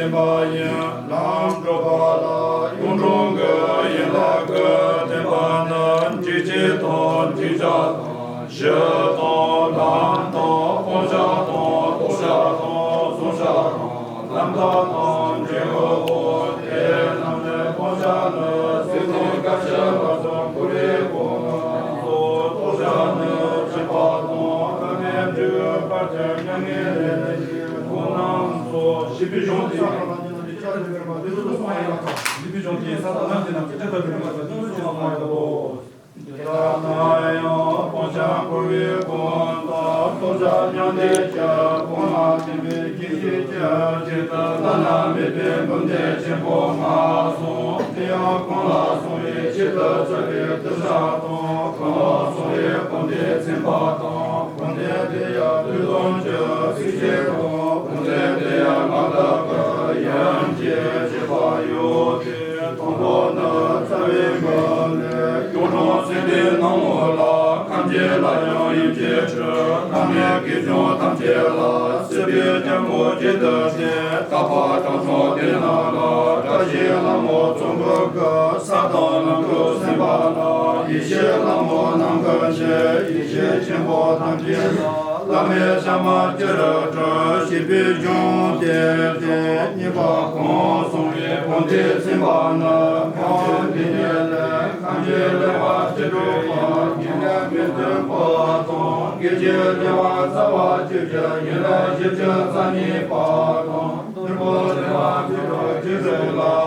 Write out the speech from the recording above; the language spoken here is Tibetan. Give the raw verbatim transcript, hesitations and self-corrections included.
བསྟན་པ་ཡིན། ལམ་སྒྲུབ་པ་ལ་གཡུང་དྲུང་གི་ཡན་ལག་གི་བསྟན་པ་ནི་འཇིགས་བྱེད་དང་འཇིགས་བྱ་དང་། ཞི་དང་ལམ་དང་སྤང་བྱ་དང་རྟོགས་བྱ་དང་བསྲུང་བྱ་དང་ལམ་བདག་དང་འབྲས་བུའོ། དེ་རྣམས་ཀྱི་སྤང་བྱ་ནི་སྲིད་དང་སྐད་ཅིག་ལ་སོགས་འཁོར་བའི་སྒོ་རྣམས་སོ། རྟོགས་བྱ་ནི་སྦྱིན་པ་དང་བླ་མེད་འབྲས་བུའི་བར་གྱི་མྱ་ངན་ལས་འདས་པའི་སྒོ་རྣམས་སོ། ཞེས་པའི་གཞུང་དེ། ཞེས་པའི་གཞུང་དེ་ས་དང་ལམ་དེ་རྣམས་ཀྱི་ཇི་ལྟར་འགྲུབ་པ་དང་ཇི་ལྟར་བྱུང་བ་ཡིན་པ། དེ་ལྟ་ན་ཡང་སྤང་བྱ་འཁོར་བའི་སྒོ་དང་རྟོགས་བྱ་མྱང་འདས་ཀྱི་སྒོ་ལ་བརྟེན་པའི་དགེ་བཤེས་ཀྱི་ཆེད་དུ་བླ་ན་མེད་པའི་འབུམ་སྡེ་ཆེན་པོ་ལྔ་གསུངས། དེ་ཡང་གང་ལ་གསུངས་པའི་ཆེད་དུ་བྱ་བའི་གདུལ་བྱ་དང་། གང་ལ་གསུངས་པའི་དགོངས་འགྲེལ་ཚན་པ་དང་། དགོངས་འགྲེལ་དེ་ཡང་བསྡུས་དོན་གྱི་ཚིགས་བཅད་དང་། དགོངས་འགྲེལ་དེ་ཡང་མངའ་བདག་གི་ཡན་གྱི་བྱེད་པ་ཡོད་དེ། དང་པོ་ནི་རྩ་བའི་མགུར་ལས། གཡུང་དྲུང་སེམས་ལྡན་སྣང་ངོ་ལ། ཁམས་ཀྱི་ལྷ་ཡང་ཡུམ་གྱི་ཁྲི། བླ་མེད་དགེ་སྦྱོང་ཐམས་ཅད་ལ། སྲིད་པའི་རྒྱལ་མོ་བརྒྱད་དུ་སྟེ། དག་པ་དྲང་སྲོང་སྡེ་རྣམས་ལ། བཀྲ་ཤིས་ལྷ་མོ་ཙོང་ཁ་གི། ས་དང་ལམ་གྲོ་སེམས་དཔའ་ལ། ཡེ་ཤེས་ལྷ་མོ་ནམ་མཁའ་ཆེ། ཡེ་ཤེས་ཆེན་པོ་ཐམས་ཅད་ལ། བླ་མེད་ཞྭ་དམར་ཅི་རིགས་བཀྲ། ཞེས་པའི་གཞུང་དེ་སྟེ། གཉིས་པ་གོང་གསུངས་པའི་དགོངས་འགྲེལ་ཚན་པ་ནི། གང་འདི་ཉིད་ལས། ཁམས་ཀྱི་ལེགས་པ་བཅུ་དྲུག་པོ། ཉེར་ལེན་མི་མཐུན་པ་དང་། བགེགས་ཀྱི་ལེགས་པ་རྩ་བ་བཅུ་བཞི། ཉེར་ལེན་བཞི་བཅུ་རྩ་གཉིས་པ་དང་། མཐུན་པའི་ལེགས་པ་བཅུ་དྲུག་བཅུ་དྲུག་ལ།